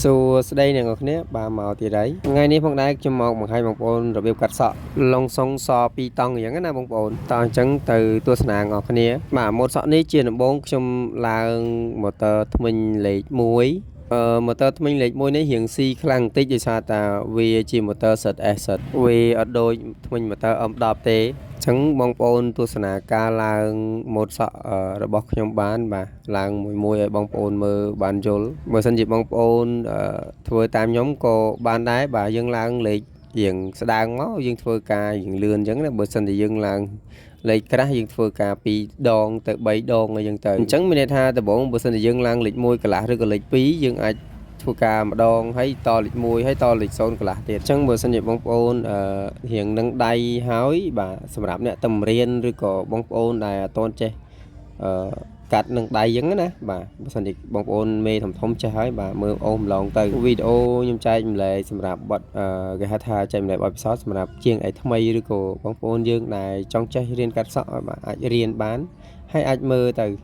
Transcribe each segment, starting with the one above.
សួស្តីអ្នកនរគ្នាបាទមកទៀតហើយថ្ងៃនេះផងដែរខ្ញុំមកបង្ហាញបងប្អូនរបៀបកាត់សក់ឡុងសុងសពីរតង់អញ្ចឹងណាបងប្អូនតោះអញ្ចឹងទៅទស្សនាអ្នកនរគ្នាបាទម៉ូតសក់នេះជាដំបូងខ្ញុំឡើងម៉ូទ័រធ្មេញលេខ1ម៉ូទ័រធ្មេញលេខ1នេះរៀងស៊ីខ្លាំងបន្តិចដោយសារតាវាជាម៉ូទ័រ ZS វាអត់ដូចធ្មេញម៉ូទ័រ M10 ទេអញ្ចឹងបងប្អូនទស្សនាការឡើងម៉ូតសក់របស់ខ្ញុំបានបាទឡើងមួយមួយឲ្យបងប្អូនមើលបានយល់បើសិនជាបងប្អូនធ្វើតាមខ្ញុំក៏បានដែរបាទយើងឡើងលេខរៀងស្ដើងមកយើងធ្វើការរៀងលឿនអញ្ចឹងណាបើសិនជាយើងឡើងលេខក្រាស់យើងធ្វើការ2ដងទៅ3ដងអីចឹងទៅអញ្ចឹងមានន័យថាដំបូងបើសិនជាយើងឡើងលេខ1កន្លះឬក៏លេខ2យើងអាចធ្វើការម្ដងហើយតលេខ1ហើយតលេខ0កន្លះទៀតអញ្ចឹងបើសិនជាបងប្អូនរៀងនឹងដៃហើយបាទសម្រាប់អ្នកតម្រៀនឬក៏បងប្អូនដែលអត់ទាន់ចេះអឺកាត់នឹងដៃអញ្ចឹងណាបាទបើសិនជាបងប្អូនមេធំធំចេះហើយបាទមើលអូសម្លងទៅវីដេអូខ្ញុំចែកម្លែកសម្រាប់បទគេហៅថាចែកម្លែកបទពិសោធន៍សម្រាប់ជាងឯថ្មីឬក៏បងប្អូនយើងដែលចង់ចេះរៀនកាត់សក់បាទអាចរៀនបានហើយអាចមើលទៅ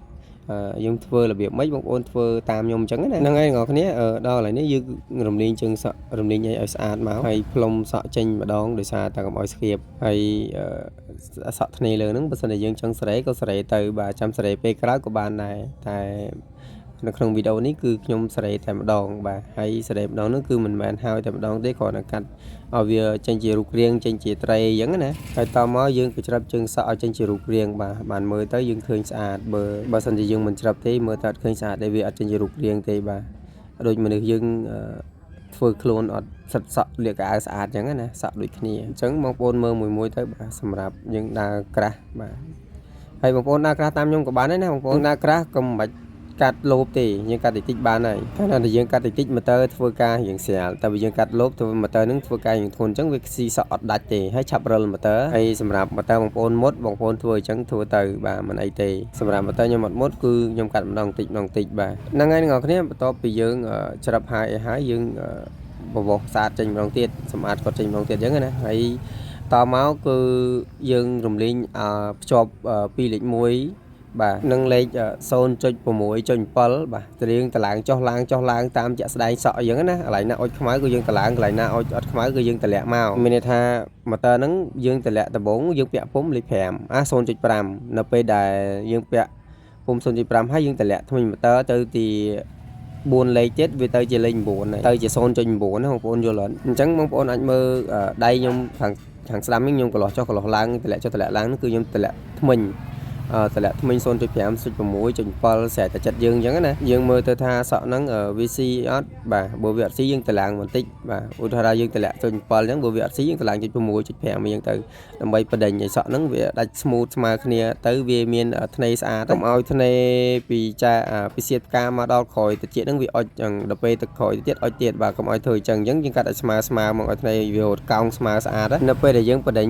យើងធ្វើរបៀបម៉េចបងប្អូនធ្វើតាមខ្ញុំអញ្ចឹងណាហ្នឹងហើយអ្នកនរគ្នាដល់កន្លែងនេះយើងរំលាងជើងសក់រំលាងអីឲ្យស្អាតមកហើយផ្លុំសក់ចេញម្ដងដោយសារតែកុំឲ្យស្គៀបហើយសក់ធ្នេលើហ្នឹងបើសិនជាយើងចង់សេរីក៏សេរីទៅបាទចាំសេរីពេលក្រោយក៏បានដែរតែនៅក្នុងវីដេអូនេះគឺខ្ញុំសេរីតែម្ដងបាទហើយសេរីម្ដងហ្នឹងគឺមិនមែនហើយតែម្ដងទេគ្រាន់តែកាត់ឲ្យវាចេញជារូបរាងចេញជាត្រីអញ្ចឹងណាហើយតមកយើងក៏ច្រឹបជើងសក់ឲ្យចេញជារូបរាងបាទបានមើលទៅយើងឃើញស្អាតបើបើសិនជាយើងមិនច្រឹបទេមើលទៅអត់ឃើញស្អាតទេវាអត់ចេញជារូបរាងទេបាទដូចមនុស្សយើងធ្វើខ្លួនអត់សិតសក់លាកៅស្អាតអញ្ចឹងណាសក់ដូចគ្នាអញ្ចឹងបងប្អូនមើលមួយមួយទៅបាទសម្រាប់យើងដើរក្រាស់បាទហើយបងប្អូនដើរក្រាស់តាមខ្ញុំក៏បានដែរណាបងប្អូនដើរក្រាស់កុំបាច់កាត់លោបទេយើងកាត់តិចតិចបានហើយកាលណាតែយើងកាត់តិចតិចម៉ូទ័រធ្វើការរៀងស្រាលតែបើយើងកាត់លោបធ្វើម៉ូទ័រនឹងធ្វើការរៀងធ្ងន់អញ្ចឹងវាស៊ីសក់អត់ដាច់ទេហើយឆាប់រិលម៉ូទ័រហើយសម្រាប់ម៉ូទ័របងប្អូនមុតបងប្អូនធ្វើអញ្ចឹងធ្វើទៅបាទមិនអីទេសម្រាប់ម៉ូទ័រខ្ញុំអត់មុតគឺខ្ញុំកាត់ម្ដងតិចម្ដងតិចបាទហ្នឹងហើយអ្នកនរគ្នាបន្ទាប់ពីយើងច្រឹបហើយអីហើយយើងបបោសស្អាតចេញម្ដងទៀតសម្អាតគាត់ចេញម្ដងទៀតអញ្ចឹងណាហើយតមកគឺយើងរំលែងភ្ជាប់ពីលេខ1បាទនឹងលេខ0.6.7បាទត្រៀងតឡើងចុះឡើងចុះឡើងតាមជាក់ស្ដែងសក់អញ្ចឹងណាកន្លែងណាអុចខ្មៅគឺយើងតឡើងកន្លែងណាអុចអត់ខ្មៅគឺយើងតម្លាក់មកមានន័យថាម៉ូទ័រហ្នឹងយើងតម្លាក់ដំបូងយើងពាក់ពុំលេខ5អា0.5នៅពេលដែលយើងពាក់ពុំ0.5ហើយយើងតម្លាក់ធ្មេញម៉ូទ័រទៅទី4លេខទៀតវាទៅជាលេខ9ទៅជា0.9ណាបងប្អូនយល់អត់អញ្ចឹងបងប្អូនអាចមើលដៃខ្ញុំខាងខាងស្ដាំនេះខ្ញុំកន្លោះចុះកន្លោះឡើងតម្លាក់ចុះតម្លាក់ឡើងគឺខ្ញុំតម្លាក់ធ្មេញតម្លាក់ធ្មេញ0.5 0.6 0.7ស្រែតែចិត្តយើងអញ្ចឹងណាយើងមើលទៅថាសក់ហ្នឹងវាស៊ីអត់បាទបើវាអត់ស៊ីយើងតម្លើងបន្តិចបាទឧទាហរណ៍យើងតម្លាក់0.7អញ្ចឹងបើវាអត់ស៊ីយើងតម្លើង0.6 0.5អញ្ចឹងទៅដើម្បីបដិញឲ្យសក់ហ្នឹងវាដាច់ smooth ស្មើគ្នាទៅវាមានធ្នេស្អាតកុំឲ្យធ្នេពីចាពីសៀតផ្កាមកដល់ក្រោយតិចហ្នឹងវាអុចអញ្ចឹងដល់ពេលទៅក្រោយទៀតអុចទៀតបាទកុំឲ្យធ្វើអញ្ចឹងអញ្ចឹងយើងកាត់ឲ្យស្មើស្មើមកឲ្យធ្នេវារត់កោងស្មើស្អាតនៅពេលដែលយើងបដិញ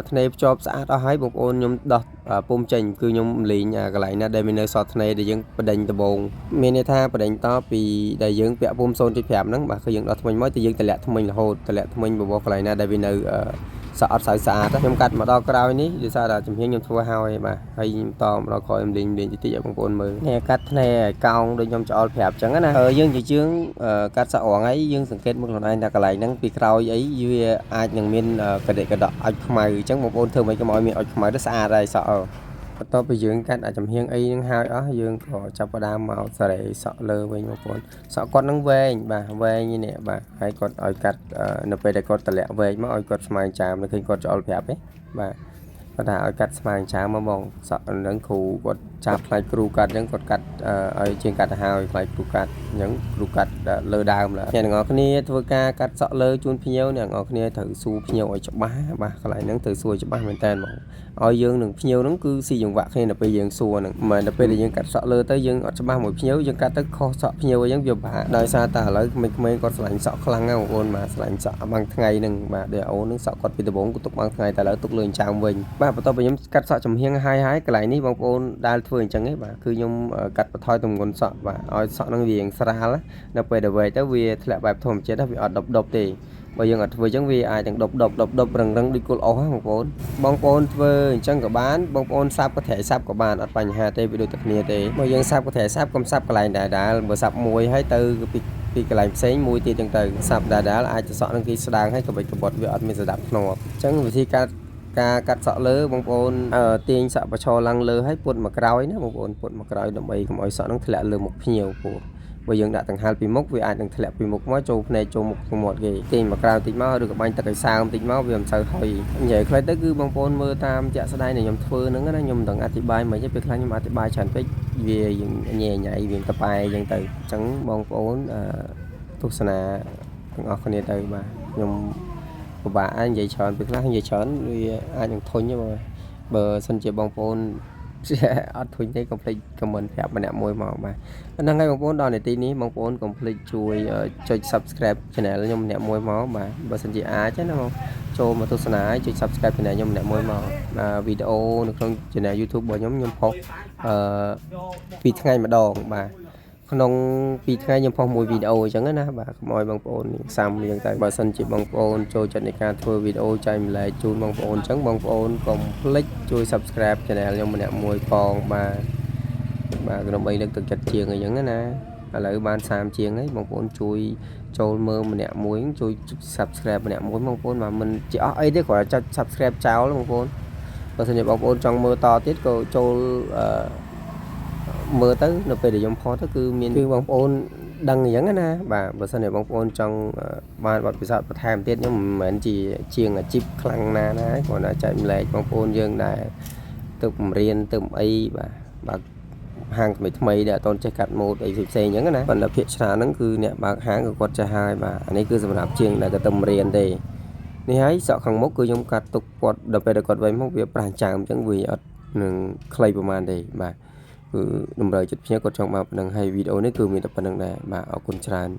ធ្នេភ្ជាប់ស្អាតអស់ហើយបងប្អូនខ្ញុំដោះពុំចេញគឺខ្ញុំលេងកន្លែងណាដែលមាននៅសល់ធ្នេដែលយើងបដិញដំបូងមានន័យថាបដិញតពីដែលយើងពាក់ពុំ0.5ហ្នឹងបាទគឺយើងដោះធ្មេញមកទៅយើងតម្លាក់ធ្មេញរហូតតម្លាក់ធ្មេញបបោះកន្លែងណាដែលវានៅសក់អត់ស្អាតស្អាតខ្ញុំកាត់មកដល់ក្រោយនេះដោយសារតែជំហានខ្ញុំធ្វើហើយបាទហើយខ្ញុំតមកដល់ក្រោយខ្ញុំលេងលេងតិចតិចឲ្យបងប្អូនមើលនេះកាត់ធ្នេឲ្យកោងដូចខ្ញុំច្អល់ប្រាប់អញ្ចឹងណាយើងជាជើងកាត់សក់រងអីយើងសង្កេតមើលខ្លួនឯងថាកន្លែងហ្នឹងពីក្រោយអីវាអាចនឹងមានកដិកដកអុចខ្មៅអញ្ចឹងបងប្អូនធ្វើម៉េចកុំឲ្យមានអុចខ្មៅទៅស្អាតហើយសក់បន្ទាប់ពីយើងកាត់អាចំហៀងអីនឹងហើយអស់យើងក៏ចាប់ផ្ដើមមកសេរីសក់លើវិញបងប្អូនសក់គាត់នឹងវែងបាទវែងនេះបាទហើយគាត់ឲ្យកាត់នៅពេលដែលគាត់តម្លាក់វែងមកឲ្យគាត់ស្មើចាមនៅឃើញគាត់ច្អល់ប្រាប់ទេបាទគាត់ថាឲ្យកាត់ស្មើចាមមកបងសក់នឹងគ្រូគាត់ចាប់ផ្នែកគ្រូកាត់អញ្ចឹងគាត់កាត់ឲ្យជាងកាត់ទៅហើយផ្នែកគ្រូកាត់អញ្ចឹងគ្រូកាត់លើដើមអ្នកទាំងអស់គ្នាធ្វើការកាត់សក់លើជូនភ្ញៀវអ្នកទាំងអស់គ្នាត្រូវសួរភ្ញៀវឲ្យច្បាស់បាទកន្លែងហ្នឹងត្រូវសួរឲ្យច្បាស់មែនតើហ្មងឲ្យយើងនឹងភ្ញៀវហ្នឹងគឺស៊ីចង្វាក់គ្នានៅពេលយើងសួរហ្នឹងមិនមែនដល់ពេលដែលយើងកាត់សក់លើទៅយើងអត់ច្បាស់មួយភ្ញៀវយើងកាត់ទៅខុសសក់ភ្ញៀវអញ្ចឹងវាពិបាកដោយសារតែឥឡូវក្មេងៗគាត់ស្រឡាញ់សក់ខ្លាំងណាស់បងប្អូនបាទស្រឡាញ់សក់បាំងថ្ងៃហ្នឹងបាទដូចអូនហ្នឹងសក់គាត់ពីដំបូងគាត់ទុកបាំងថ្ងៃតែឥឡូវទុកលើចាមវិញបាទបន្ទាប់ពីខ្ញុំកាត់សក់ចំហៀងហើយហើយកន្លែងនេះបងប្អូនដែលធ្វើអញ្ចឹងឯងបាទគឺខ្ញុំកាត់បន្ថយទម្ងន់សក់បាទឲ្យសក់ហ្នឹងវាស្រាលនៅពេលដែលវែកទៅវាធ្លាក់បែបធម្មជាតិវាអត់ដប់ដប់ទេបើយើងអត់ធ្វើអញ្ចឹងវាអាចនឹងដប់ដប់ដប់ដប់រឹងរឹងដូចគល់អស់ហ្នឹងបងប្អូនបងប្អូនធ្វើអញ្ចឹងក៏បានបងប្អូនសាប់ក៏ត្រែសាប់ក៏បានអត់បញ្ហាទេវាដូចតែគ្នាទេបើយើងសាប់ក៏ត្រែសាប់កុំសាប់កន្លែងដែរដែលបើសាប់មួយហើយទៅពី ពីកន្លែងផ្សេងមួយទៀតចឹងទៅសាប់ដាដាលអាចសក់នឹងគេស្ដាងហើយកបិចកបត់វាអត់មានសណ្ដាប់ធ្នាប់អញ្ចឹងវិធីកាត់ការកាត់សក់លើបងប្អូនទាញសក់បឈរឡើងលើហើយពុតមកក្រោយណាបងប្អូនពុតមកក្រោយដើម្បីកុំឲ្យសក់នឹងធ្លាក់លើមុខភ្ញៀវព្រោះបើយើងដាក់កង្ហាល់ពីមុខវាអាចនឹងធ្លាក់ពីមុខមកចូលភ្នែកចូលមុខមាត់គេទាញមកក្រោយតិចមកឬក៏បាញ់ទឹកឲ្យសើមតិចមកវាមិនសូវហុយនិយាយខ្លីទៅគឺបងប្អូនមើលតាមជាក់ស្ដែងដែលខ្ញុំធ្វើហ្នឹងណាខ្ញុំមិនដឹងអធិប្បាយមិនទេពេលខ្លះខ្ញុំអធិប្បាយច្រើនពេកវាយើងញ៉ែញ៉ៃវាតប៉ែអញ្ចឹងទៅអញ្ចឹងបងប្អូនអឺទស្សនាទាំងអស់គ្នាទៅបាទខ្ញុំពិបាកនិយាយច្រើនពេលខ្លះនិយាយច្រើនវាអាចនឹងធុញទេបងបើសិនជាបងប្អូនអត់ធុញទេកុំភ្លេច comment ប្រាប់ម្នាក់មួយមកបាទហ្នឹងហើយបងប្អូនដល់នាទីនេះបងប្អូនកុំភ្លេចជួយចុច Subscribe Channel ខ្ញុំម្នាក់មួយមកបាទបើសិនជាអាចណាបងចូលមកទស្សនាចុច Subscribe Channel ខ្ញុំម្នាក់មួយមកបាទវីដេអូនៅក្នុង Channel YouTube របស់ខ្ញុំខ្ញុំផុសអឺពីរថ្ងៃម្ដងបាទក្នុងពីរថ្ងៃខ្ញុំផុសមួយវីដេអូអញ្ចឹងណាបាទកុំឲ្យបងប្អូនសាំអញ្ចឹងទៅបើសិនជាបងប្អូនចូលចិត្តនៃការធ្វើវីដេអូចែកម្លែកជូនបងប្អូនអញ្ចឹងបងប្អូនកុំភ្លេចជួយ Subscribe Channel ខ្ញុំម្នាក់មួយផងបាទបាទដើម្បីលើកទឹកចិត្តជាងអញ្ចឹងណាឥឡូវបាន30ជាងហើយបងប្អូនជួយចូលមើលម្នាក់មួយជួយ Subscribe ម្នាក់មួយបងប្អូនបាទមិនជាអស់អីទេគ្រាន់តែចុច Subscribe ចោលបងប្អូនបើសិនជាបងប្អូនចង់មើលតទៀតក៏ចូលអឺមើលទៅនៅពេលដែលខ្ញុំផុសទៅគឺមានគឺបងប្អូនដឹងអញ្ចឹងណាបាទបើសិនជាបងប្អូនចង់បានបទពិសោធន៍បន្ថែមទៀតខ្ញុំមិនមែនជាជាងអាជីពខ្លាំងណាស់ណាគ្រាន់តែចែកម្លែកបងប្អូនយើងដែលទៅបង្រៀនទៅអីបាទបាទហាងថ្មីថ្មីដែលអត់ទាន់ចេះកាត់ម៉ូដអីផ្សេងៗអញ្ចឹងណាប៉ុន្តែភាគច្រើនហ្នឹងគឺអ្នកបើកហាងក៏គាត់ចេះហើយបាទអានេះគឺសម្រាប់ជាងដែលក៏ទៅរៀនទេនេះហើយសក់ខាងមុខគឺខ្ញុំកាត់ទុកគាត់ដល់ពេលដែលគាត់វែងមកវាប្រាស់ចើមអញ្ចឹងវាអត់នឹងខ្លីប្រហែលទេបាទគឺតម្រូវចិត្តភ្ញៀវគាត់ចង់បានប៉ុណ្ណឹងហើយវីដេអូនេះគឺមានតែប៉ុណ្្នឹងដែរបាទអរគុណច្រើន។